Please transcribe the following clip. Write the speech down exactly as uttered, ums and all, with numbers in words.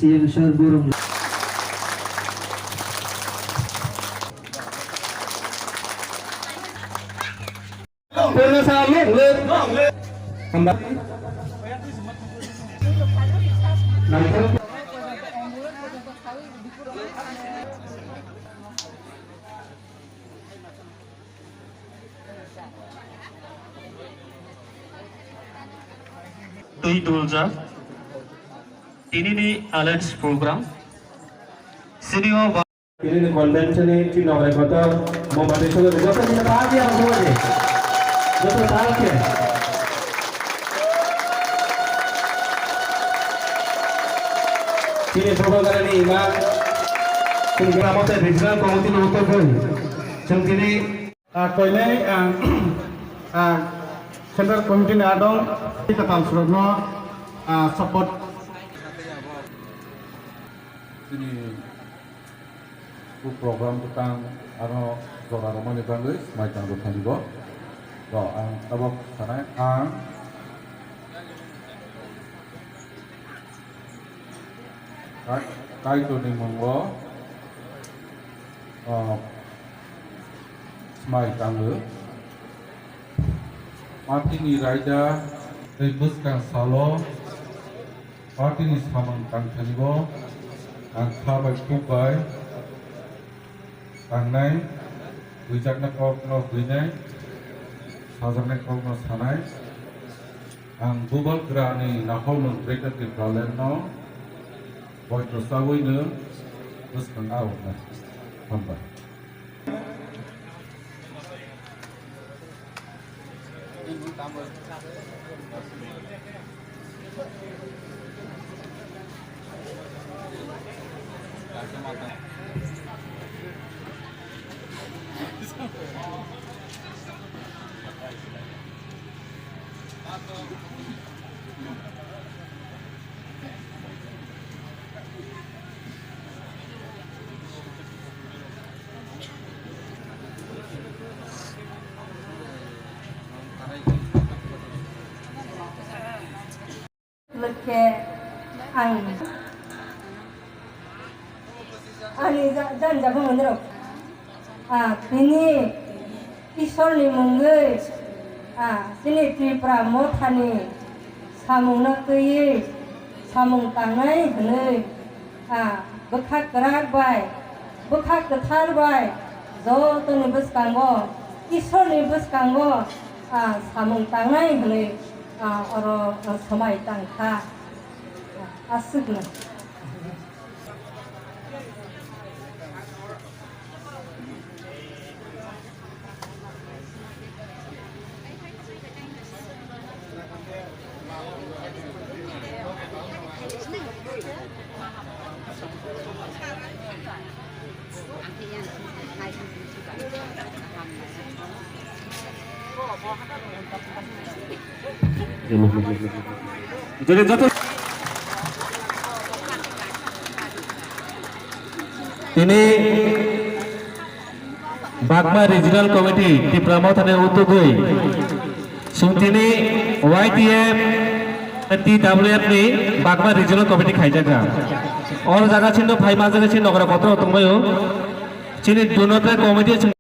C M sir, borok. Purna sa long live. Hamba. Twi dulja. Tini ni alliance program. Sini o ba- Tini ni convention ni twi nokrai kotor, mombati solo joto ni ta dia ang solo ni. Joto ta ke. Tini program ni ima. Tini gramo te regional committee ni utor koi. Chwng tini Ah, koinai, ah, ah, Central Committee ni adong, tei kwtal surokno, ah, support. Chini o program bwtang ano jora rwmani bagwi swmai tang rwthani bo. To ang tabok sanai ang Kai-, Kaitorni mungo, ah, swmai tango. Partyni raida tei bwskang salo partyni samung tangthanibo ang kha bai kuk bai tangnai, buijaknai kokno buinai, sajaknai kokno sanai. Ang Bubagrani Naholmung Greater Tipraland no boito chawi no bwskang aoknai. Hambai. Lwkhe ang ani ja-, jani jaga mandirok, ah, tini Isorni mungwi, ah, chini Tripura mothani samungno twiwi samung tangnai hwnwi, ah, bwkha kwrak bai, bwkha kwthar bai, jotoni bwskango, Isorni bwskango, ah, samung tangnai hwnwi, ah, oro, ah, swmai tangkha. Aswkno. Joto tini Bagma Regional Committee Tipra Mothani utugwi chwng tini Y T F T W F ni Bagma Regional Committee khaijakha. Oro jaga chini phai ma jaga chini nogra kotor tongbaio. Chini Dunatra Committee